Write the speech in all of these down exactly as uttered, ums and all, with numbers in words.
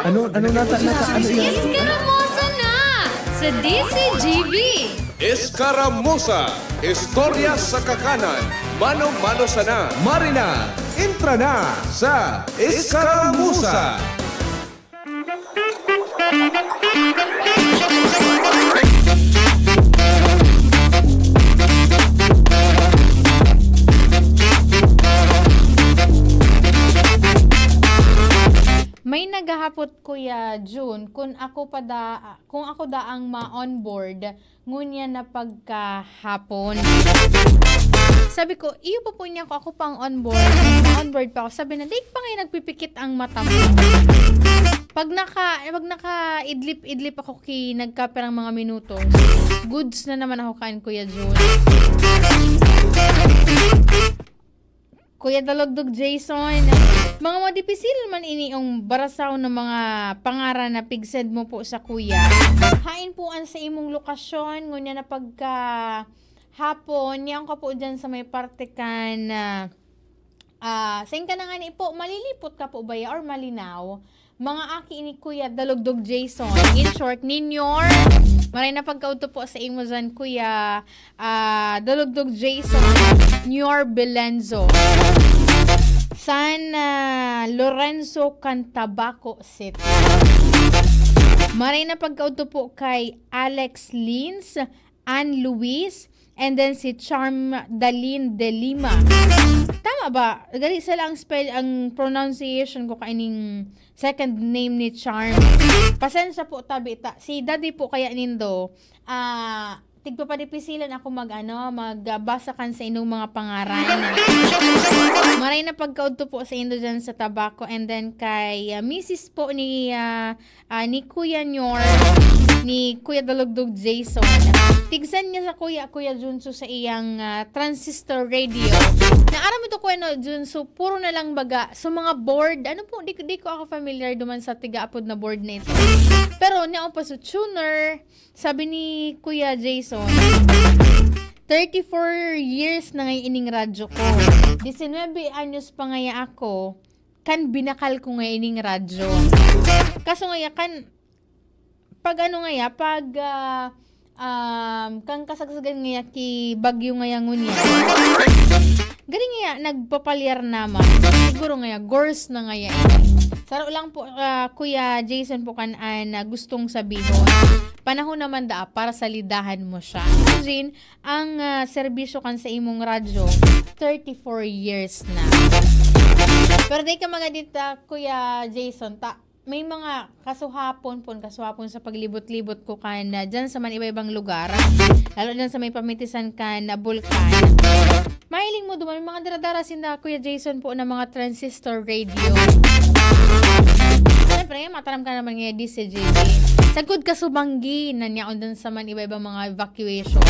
Ano, ano nata, nata, ano yan? Eskaramuza na sa D C G B. Eskaramuza, istorya sa kakanan, mano-mano sana. Marina, entra na sa Eskaramuza. May naghahapot, Kuya Jun, kun ako pa da-, kung ako daang ma-onboard ngunyan na pagkahapon. Sabi ko, "Iyo pa po niya ako, ako pang onboard, onboard pa ako." Sabi na, "Di pa nga nagpipikit ang mata mo." Pag naka, pag naka-idlip-idlip ako ki nagkapirang mga minutos, goods na naman ako kan Kuya Jun. Kuya Dalogdog Jason, mga madipisil man ini yung barasaw ng mga pangaran na pig-send mo po sa kuya. Hain po an sa imong lokasyon, ngunya na pagka hapon, niyan ka po dyan sa may parte kan, ah, ah, saan ka na nga ni po, malilipot ka po ba ya or malinaw? Mga aki ni Kuya Dalugdog Jason. In short, Ninyor. Maray na pagkaudto po sa imo dyan, Kuya, ah, Dalugdog Jason. Nior Belenzo. San, ah, Lorenzo Cantabaco City. Maray na pagkaudto po kay Alex Lins. Ann Luis, and then si Charm Dalin de Lima. Tama ba? Gani sila ang spell, ang pronunciation ko kaining second name ni Charm. Pasensya po, tabi ta. Si Daddy po kaya nindo, ah, tigpapadipisilan ako mag, ano, magbasa kan sa inyong mga pangaran. Maray na pagkaudto po sa indo dyan sa Tabaco. And then kay, ah, misis po ni, ah, ah, ni Kuya Nyor, ni Kuya Dalugdog Jason. Tigsan niya sa Kuya, Kuya Junso sa iyang, ah, transistor radio. Naaram ito, Kuya, no, Junso, puro na lang baga. So, mga board, ano po, di, di ko ako familiar duman sa tiga-apod na board na ito. Pero, niya pa sa tuner, sabi ni Kuya Jason, "Thirty-four years na ngayon ining radyo ko. Diecinuebe anyos pa ngaya ako, kan binakal ko nga ining radyo." Kaso ngaya, kan, pag ano ngaya, pag, ah, um, kan kasagsagan ngaya ki bagyo ngaya ngunyan. Gani ngaya, nagpapalyar naman. Siguro ngaya, gores na ngaya ini. Saro lang po, ah, Kuya Jason po kan an, ah, gustong sabihon. Panahon naman daa para salidahan mo siya. Imagine, ang, ah, serbisyo kan sa imong radyo, thirty-four years na. Pero di ka magadita, Kuya Jason, ta, may mga kasuhapon pon, kasuhapon sa paglibot-libot ko kan, ah, dyan sa man iba-ibang lugar, lalo dyan sa may pamitisan kan, ah, bulkan. Mahiling mo duman, may mga dara-dara sinda, Kuya Jason po, na mga transistor radio. Siyempre, mataram ka naman ngayon, D C J B. Sagkod ka subanggi, nanyaon dun sa man iba-ibang mga evacuation.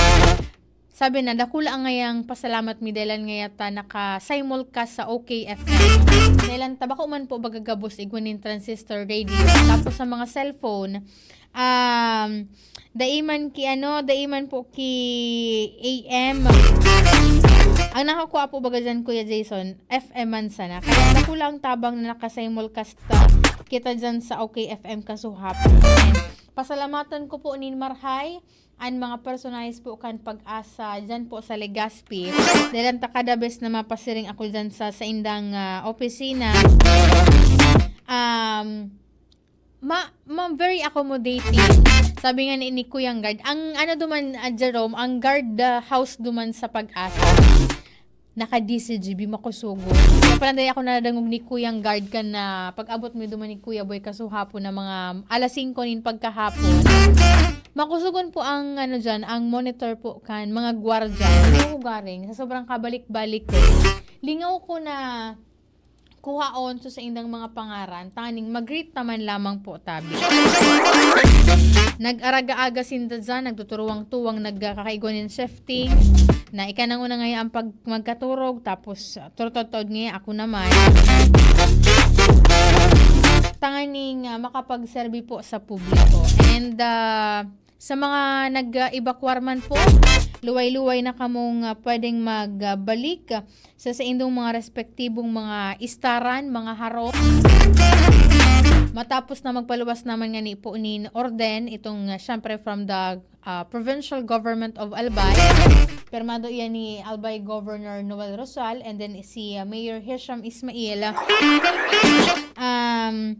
Sabi na, dakula ang ngayang pasalamat mi dahilan ngaya ta naka-simulcast sa O K F M. Dahilan ta bako man po baga gabos igwa nin transistor radio. Tapos sa mga cellphone, um, dai man ki ano, dai man po ki A M. Ang nakakua po baga dyan, Kuya Jason, F M man sana. Kaya dakula ang tabang na naka-simulcast ta kita dyan sa O K F M kasuhapon. Pasalamatan ko po nin marhay an mga personahes po kan Pag-asa dyan po sa Legazpi. Dahil ang takada bes na mapasiring ako dyan sa saindang, ah, opisina. Um, ma, ma, very accommodating. Sabi nga ni, ni Kuyang Guard, ang ano duman, ah, Jerome, ang guard, ah, house duman sa Pag-asa. Naka-D C G B, makusugon. Kaya pala dahil ako nadangog ni Kuyang Guard kan na pag-abot mi duman ni Kuya Boy kasuhapon na mga alas singko nin pagkahapon. Makusugon po ang, ano dyan, ang monitor po kan mga gwardiya. Ano ko garing? Sa sobrang kabalik-balik ko, lingaw ko na kuhaon so sa indang mga pangaran, tanganing mag-greet naman lamang po, tabi. Nag-araga-aga sinda dyan, nagtuturuwang-tuwang, nagkakaigwa nin shifting, na ikanang una ngayon ang pag-, magkaturog, tapos, ah, turutod-tod ngayon ako naman. Tanganing, ah, makapagserbi po sa publiko. And, ah, sa mga nag-evacuar man po, luway-luway na kamong, ah, pwedeng magbalik, ah, sa saindong mga respektibong mga istaran, mga harong. Matapos na magpaluwas naman ngani po nin orden, itong, ah, syempre from the, ah, Provincial Government of Albay. Pirmado iyan ni Albay Governor Noel Rosal and then si, ah, Mayor Hisham Ismail. Um,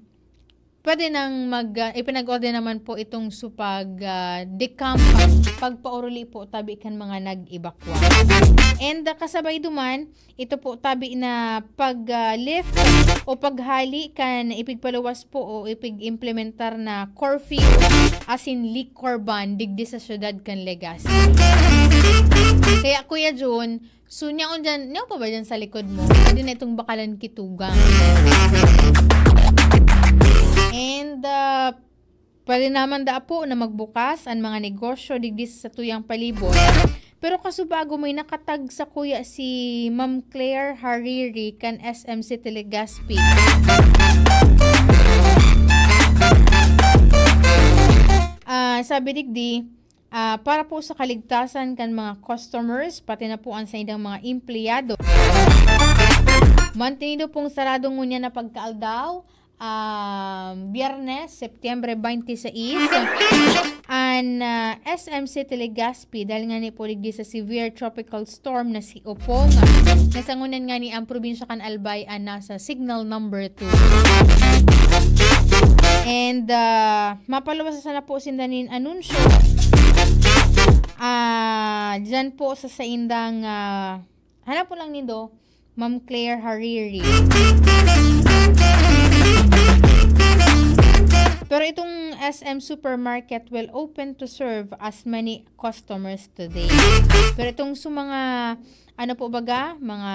pwede nang mag, ah, ipinag-order naman po itong supag, ah, decamp, pagpauruli po tabi kan mga nag-ebakwa. And, ah, kasabay duman, ito po tabi na pag, ah, lift o paghali kan ipigpaluwas po o ipig-implementar na curfew asin liquor ban digdi sa siyudad kan Legazpi. Kaya, Kuya Jun, so, nyaon dyan, nyaon pa ba dyan sa likod mo? Pwede na itong bakalan kitugang. And, ah, pwede naman daa po na magbukas ang mga negosyo digdi sa satuyang palibot. Pero kasubago may nakatag sa kuya si Ma'am Claire Hariri kan S M City Legazpi. Ah, sabi digdi, ah, para po sa kaligtasan kan mga customers, pati na po ang saindang mga empleyado. Mantinido pong sarado ngunyan na pagkaaldaw, ah, Biyernes, Setyembre twenty-six, an, ah, S M City Legazpi, dahil ngani po digdi sa severe tropical storm na si Opong, na sa ngunyan ngani ang probinsya kan Albay an nasa signal number two. And, ah, mapaluwas sana po sinda nin anunsyo. Ah, dyan po sa saindang, ah, hanap po lang nindo, Ma'am Claire Hariri. Pero itong S M Supermarket will open to serve as many customers today. Pero itong sa mga, ano po baga, mga,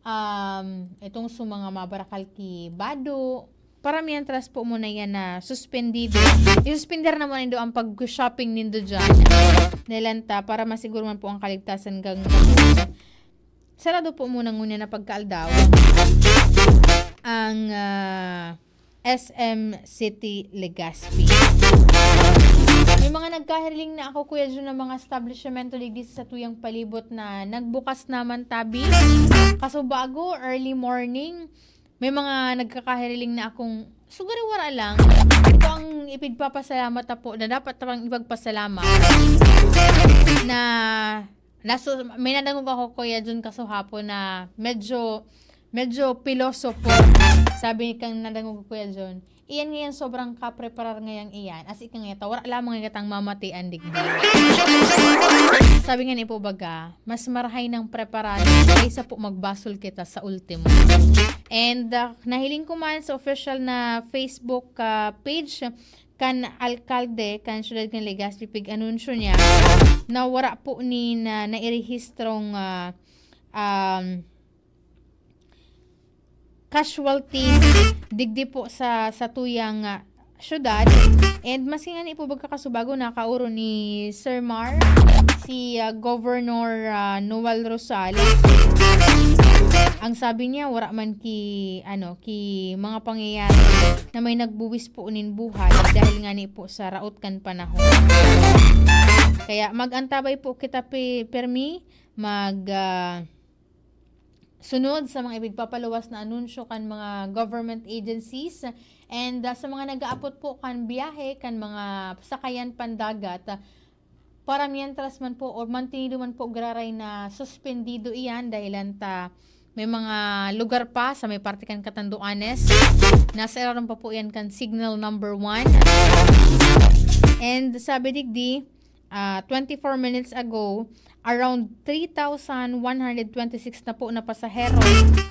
um, itong sa mga mabarakal ki Bado, para mientras po muna yan na suspendido. Isuspender na muna nindo ang pag-shopping nindo dyan. Nilanta, para masiguro man po ang kaligtasan gang sarado po muna ngunyan na pagkaaldaw ang, ah, S M City Legazpi. May mga nagkahiriling na ako, Kuya Jun, ng mga establishmento digdi sa tuyang palibot na nagbukas naman tabi. Kaso bago, early morning, may mga nagkakahiriling na akong, sugari wara lang. Ito ang ipigpapasalamat na po, na dapat pang ipagpasalamat na nasu-, may nadangog ako, Kuya Jun, kaso hapon na medyo, medyo piloso po. Sabi kang nadangog ko, Kuya Jun, "Iyan ngayon sobrang kapreparar ngayang iyan. As in, ngayata, wala lamang ngayatang mamatian digdi." Sabi nga ni po baga, mas marahay ng preparado kaysa po magbasol kita sa ultimo. And, ah, nahiling ko man sa official na Facebook, ah, page kan alkalde kan siyudad kan Legazpi, pig-anunsyo niya na wara po ni na nairehistrong, ah, um, casualty digdi po sa, sa tuyang, ah, syudad. And maski ngani po pagkakasubago, nakaoro ni Sir Mar, si, ah, Governor, ah, Noel Rosal. Ang sabi niya, wara man ki, ano, ki mga pangyayari na may nagbuwis po nin buhay dahil ngani po sa raot kan panahon. Kaya mag-antabay po kita pi-, pirmi, mag, ah, sunod sa mga ipigpapaluwas na anunsyo kan mga government agencies and, ah, sa mga nag-aapot po kan biyahe kan mga sakayan pandagat, ah, para mientras man po o mantinido man po giraray na suspendido iyan dahilan ta may mga lugar pa sa may parte kan Catanduanes. Nasa irarom pa po iyan kan signal number one. And sabi digdi, ah, twenty-four minutes ago, around three thousand one hundred twenty-six na po na pasahero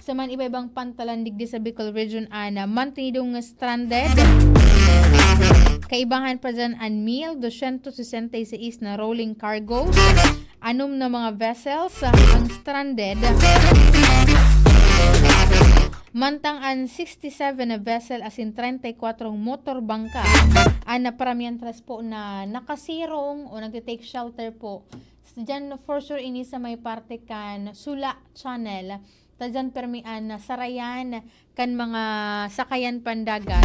sa man iba-ibang pantalan digdi sa Bicol Region an, ah, mantinidong stranded. Kaibahan pa dyan an mil dosyentos sesenta y seis na rolling cargo, anom na mga vessels, ah, ang stranded. Mantang an sixty-seven na vessel asin treinta y cuatro motor bangka an naparamientras po na nakasirong o nagte-take shelter po. Diyan for sure ini sa may parte kan Sula Channel. Ta diyan permi an sarayan kan mga sakayan pandagat.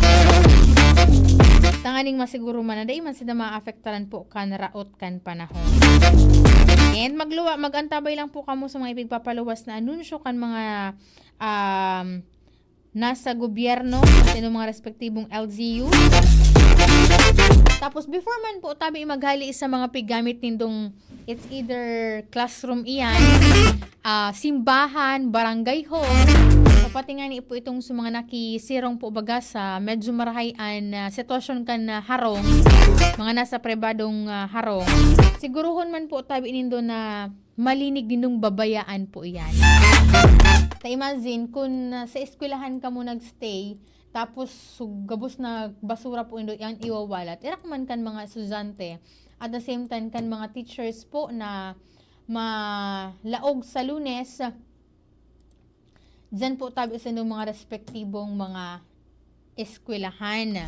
Tanganing masiguro man na dai man sila maapektaran po kan raot kan panahon. And magluwa, mag-antabay lang po kamo sa mga ipigpapaluwas na anunsyo kan mga, um, nasa gobyerno, sa inyong mga respektibong L G U. Tapos before man po tabi maghali sa mga pigamit nindong, it's either classroom iyan, ah, simbahan, barangay hall, o pati nga ni po itong sa mga nakisirong po baga sa medyo marahay an, ah, sitwasyon kan, ah, harong, mga nasa pribadong, ah, harong. Siguruhon man po tabi nindo na malinig nindong babayaan po iyan. Ta imagine, kun, ah, sa eskwelahan kamo nag-stay, tapos su-, gabos na basura po indo yan iwawalat. Irak man kan mga estudyante, at the same time, kan mga teachers po na malaog sa Lunes, diyan po tabi sa inyong mga respektibong mga eskwelahan.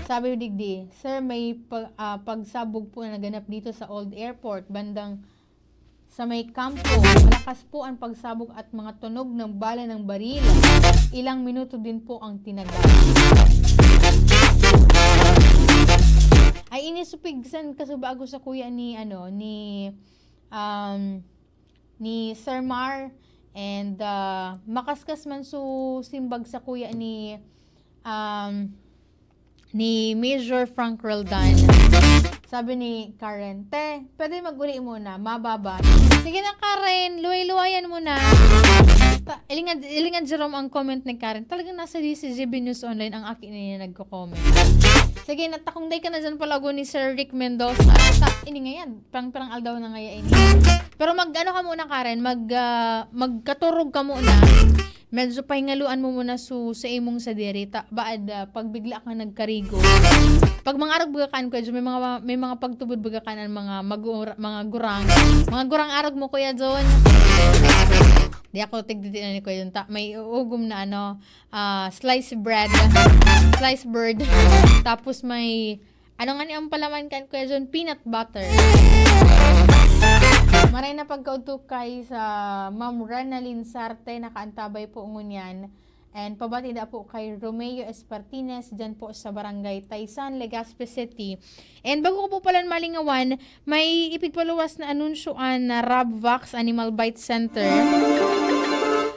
Sabi digdi, "Sir, may pa-, ah, pagsabog po na naganap dito sa Old Airport, bandang sa may kampo. Malakas po ang pagsabog at mga tunog ng bala ng baril. Ilang minuto din po ang tinagal." Ay, inisupigsan kaso bago sa kuya ni, ano, ni, um, ni Sir Mar. And, ah, makaskas man su simbag sa kuya ni, um, ni Major Frank Roldan. Sabi ni Karen, "Te, pwede mag-uli muna, mababa." Sige na, Karen, luway-luwayan mo na. Ta-, ilingan, ilingan Jerome ang comment ni Karen. Talagang nasa D C G B News Online ang aki niya nagko-comment. Sige na, takong day ka na dyan palago ni Sir Rick Mendoza. Ta-, ini ngayon, pirang-pirang aldaw na ngaya ini. Pero mag-ano ka muna, Karen, mag, ah, magkaturog ka muna. Medyo pahingaluan mo muna su-, sa imong sadiri, ta-, baad, ah, pag bigla kang nagkarigo. Pag mga arog baga kan, Kuya Jo, may mga, may mga pagtubod baga kan ang mga magura-, mga gurang. Mga gurang arog mo, Kuya John. Di ako tigdidi na ni Kuya John. Ta-, may uugom na ano, ah, slice bread. Slice bird. Tapos may, ano nga ni ang palaman kan Kuya John? Peanut butter. Maray na pagkaudto kay sa Ma'am Rana Linsarte, nakaantabay po ngunyan. And pabati da po kay Romeo Espartines, dyan po sa Barangay Taysan, Legazpi City. And bago ko po pala malingawan, may ipigpaluwas na anunsyo an, ah, Rabvax Animal Bite Center.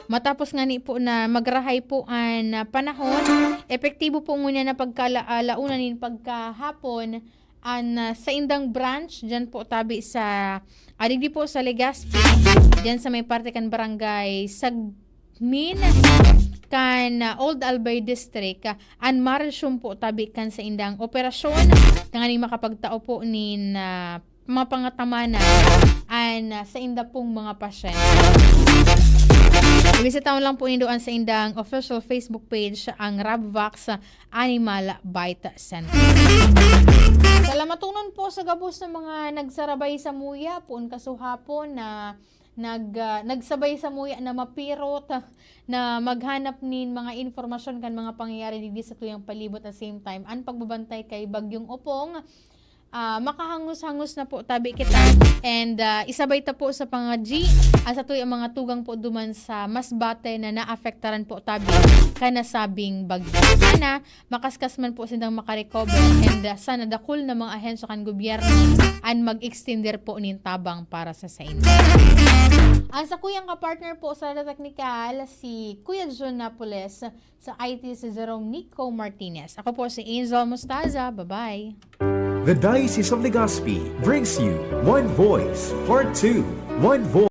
Matapos nga ni po na magrahay po an, ah, panahon, epektibo po ngunyan na pagkala-, ah, launa nin pagkahapon, an, ah, saindang branch, dyan po tabi sa, ah, digdi po sa Legazpi, dyan sa may parte kan Barangay Sagmin, kan, ah, Old Albay District, ah, an ma-resume po tabi kan saindang operasyon, tanganing makapagtao po nin, ah, mapangatamanan an, ah, sainda pong mga pasyente. Ibisitahon lang po nindo an saindang official Facebook page, ang Rabvax Animal Bite Center. Salamatonon po sa gabos na mga nagsarabay samuya, poon kasuhapon na nag-, ah, nagsabay samuya na mapirot, ah, na maghanap nin mga impormasyon kan mga pangyayari digdi sa tuyang palibot, at same time, an pagbabantay kay Bagyong Opong, ah, makahangos-hangos na po tabi kita. And, ah, isabay ta po sa pangadyi, ah, sa tuyang mga tugang po duman sa Masbate na naapektaran po tabi kan nasabing bagyo. Sana makaskas man po sindang makarecover, and, ah, sana dakul na mga ahensya kan gobyerno an mag-extender po nin tabang para sa sainda. Ang sakuyang kapartner po sa Radyo Teknikal, si Kuya John Napoles, sa I T si Jerome Nico Martinez. Ako po si Angel Mostaza. Bye-bye. The Diocese of Legazpi brings you One Voice, Part two. One Voice.